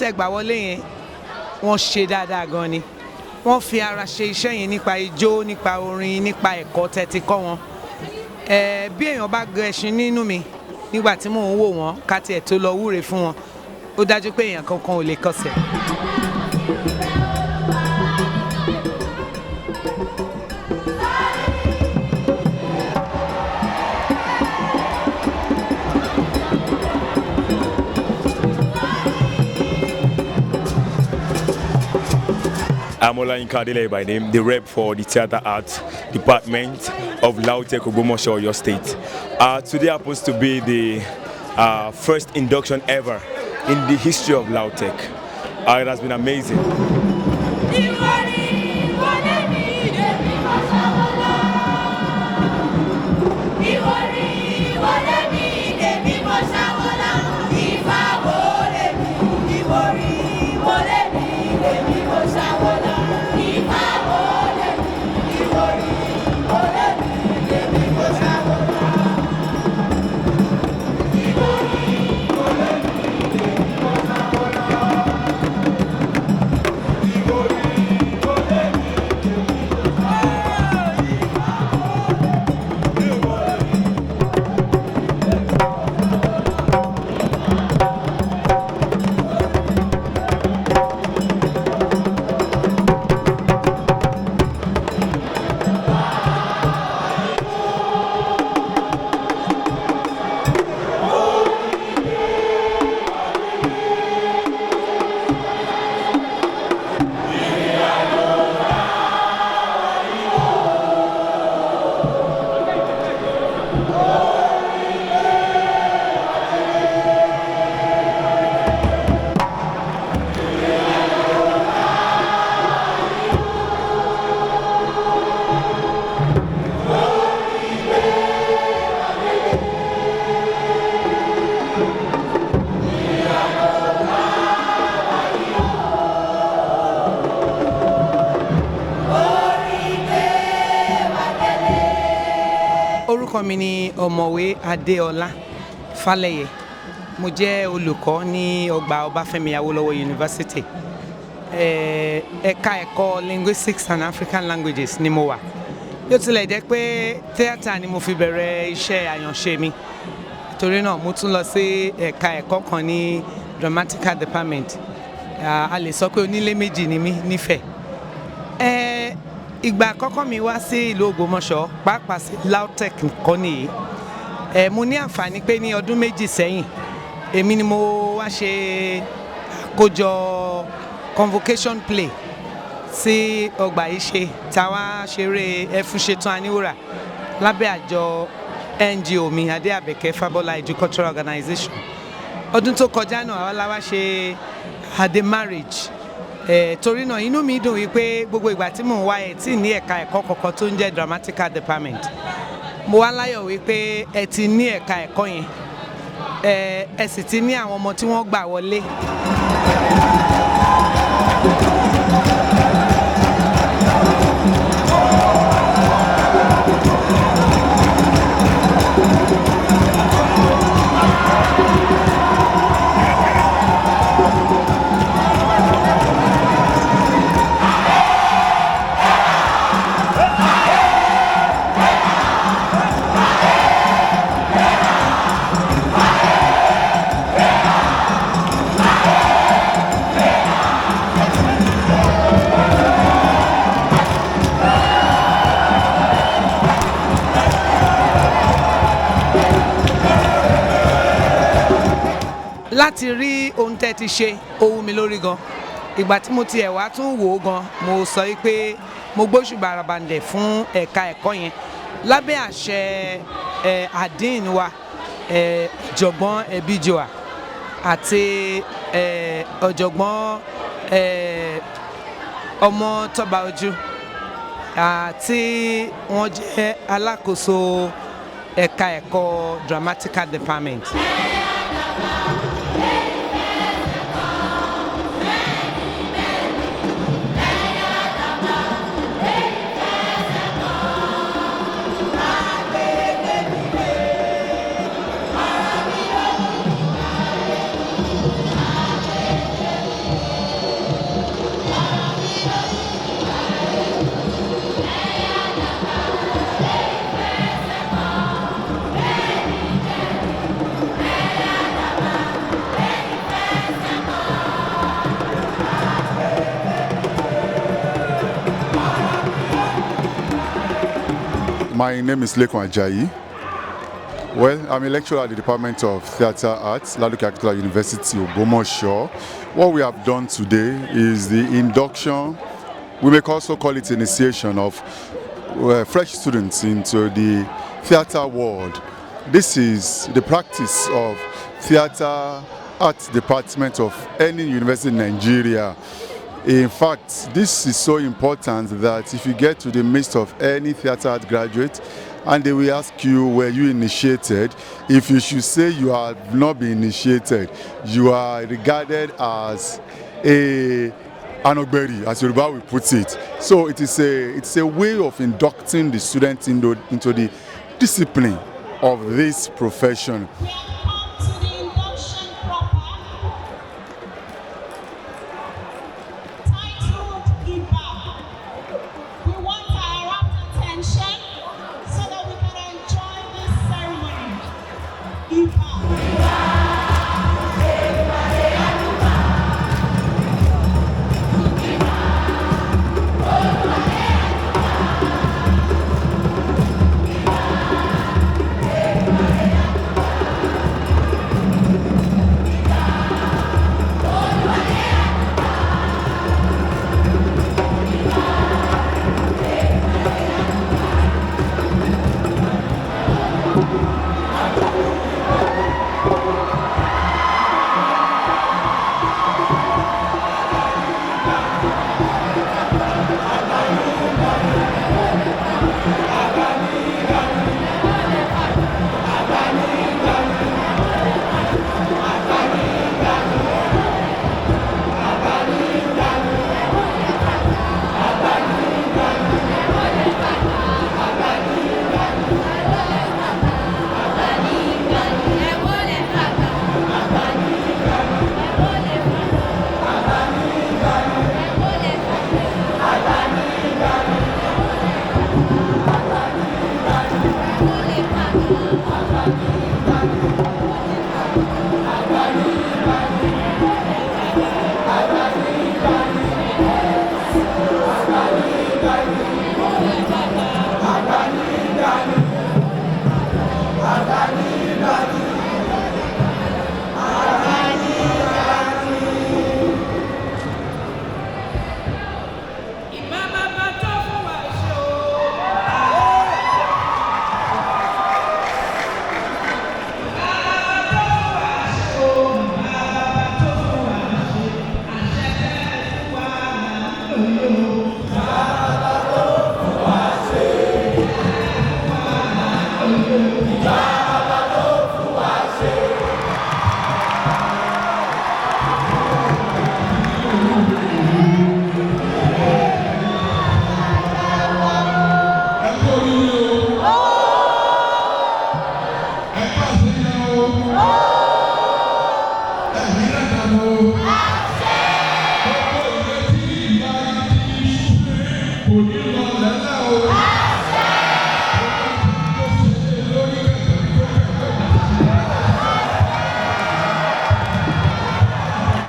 tẹ́ gbà wọlé yẹn wọ́n ṣe dáadáa gan ni wọ́n fi ara ṣe iṣẹ́ yẹn nípa ijó nípa orin nípa ẹ̀kọ́ tẹ́ ti kọ́ wọn bí èèyàn bá gẹṣin nínú mi nígbà tí mò ń wò wọ́n ká tiẹ̀ tó lọ wúre fún wọn ó dájú pé èèyàn kankan ò lè kọsẹ̀. I'm Adeola by name, the rep for the Theatre Arts Department of LAUTECH Ogbomoso, Oyo State. Today happens to be the first induction ever in the history of LAUTECH. It has been amazing. Orúkọ mi ni ọ̀mọ̀wé Adeola Faleye. Mo jẹ́ olùkọ́ ní ọgbà Ọbáfẹ́mi Awólọ́wọ̀ University. Ẹ̀ka ẹ̀kọ́ Linguistics and African Languages ni mo wà. Yóò tilẹ̀ jẹ́ pé theatre ni mo fi bẹ̀rẹ̀ iṣẹ́ àyànṣe mi. Torí náà mo tún lọ sí ẹ̀ka ẹ̀kọ́ kan ní Dramatical Department. A lè sọ pé onílé méjì ni mí nífẹ̀ẹ́. Ìgbà àkọ́kọ́ mi wá sí ìlú Ògbómọ̀ṣọ́ pàápàá sí LAUTECH nìkan nìyí. Mo ní àǹfààní pé ní ọdún méjì sẹ́yìn èmi ni mo wá ṣe àkójọ convocation play sí ọgbà Ife táwa ṣeré ẹfúnṣetán aníwúrà lábẹ́ àjọ NGO mi Adéàbẹ̀kẹ́ Fábọ́lá Educultural Organization. Ọdún tó kọjá náà àwa la wá ṣe Ade marriage. Torí náà inú mi dùn wípé gbogbo ìgbà tí mò ń wá tí ní ẹ̀ka ẹ̀kọ́ kọ̀ọ̀kan tó ń jẹ́ Dramatical Department mo wá láyọ̀ wípé ẹ ti ní ẹ̀ka ẹ̀kọ́ yẹn ẹ sì ti ní àwọn ọmọ tí wọ́n gbà wọlé. Láti rí ohun tẹ́ ti ṣe ó wú mi lórí gan. Ìgbà tí mo ti ẹ̀ wá tún wò ó gan mo sọ wípé mo gbóṣùbà àràbàǹdẹ̀ fún ẹ̀ka ẹ̀kọ́ yẹn lábẹ́ àṣẹ àdín wa ọ̀jọ̀gbọ́n Ẹ̀bíjọà àti ọ̀jọ̀gbọ́n Ọmọtọ́baojú àti wọ́n jẹ́ alákòóso ẹ̀ka ẹ̀kọ́ Dramatical Department. My name is Lekon Ajayi. Well, I'm a lecturer at the Department of Theatre Arts, LAUTECH University Ogbomoso. What we have done today is the induction, we may also call it initiation of fresh students into the theatre world. This is the practice of theatre art department of any university in Nigeria. In fact, this is so important that if you get to the midst of any theatre art graduate and they will ask you, were you initiated? If you should say you have not been initiated, you are regarded as an ogberi, as Yoruba will put it. So it's a way of inducting the students into the discipline of this profession.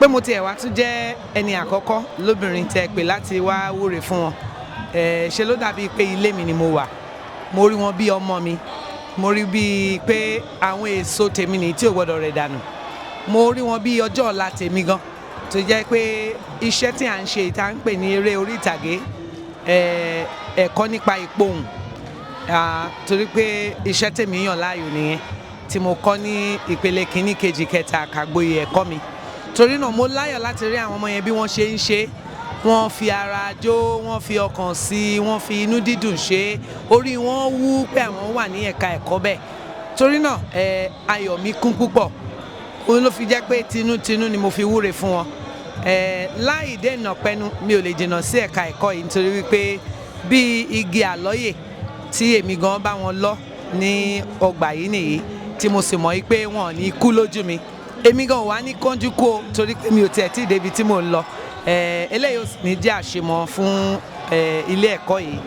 pé mo tiẹ̀ wá tún jẹ́ ẹni àkọ́kọ́ lóbìnrin tẹ́ pé láti wá wúre fún wọn ṣe ló dàbí pé ilé mi ni mo wà, mo rí wọn bí ọmọ mi, mo rí bí pé àwọn èso tèmi nìyí tí ò gbọ́dọ̀ rẹ̀ dànù, mo rí wọn bí ọjọ́ ọ̀la tèmi gan, tó jẹ́ pé iṣẹ́ tí à ń ṣe ìta ń pè ní eré orí ìtàgé, ẹ̀kọ́ nípa ìpohùn, torí pé iṣẹ́ tèmi yàn láàyò nìyẹn tí mo kọ́ ní ìpele kìíní kejì kẹta àkàgboyè ẹ̀kọ́ mi. Torí náà mo láyọ̀ láti rí àwọn ọmọ yẹn bí wọ́n ṣe ń ṣe, wọ́n fi ara jó, wọ́n fi ọkàn sí, wọ́n fi inú dídùn ṣe, orí wọn wú pé àwọn wà ní ẹ̀ka ẹ̀kọ́ bẹ́ẹ̀. Torí náà ayọ̀ mi kún púpọ̀, òun ló fi jẹ́ pé tinútinú ni mo fi wúre fún wọn. Láì dènà pẹ́nu mi ò lè jìnnà sí ẹ̀ka ẹ̀kọ́ yìí nítorí wípé bí igi àlọ́yè tí èmi gan bá wọn lọ ní ọgbà yìí nìyí tí mo sì mọ̀ wípé wọn ò ní kú lójú mi, èmi gan wà ní kánjú kú o torí pé mi ò tiẹ̀ tí ì débi tí mò ń lọ. Eléyìí ò sì ní jẹ́ àṣemọ fún ilé ẹ̀kọ́ yìí.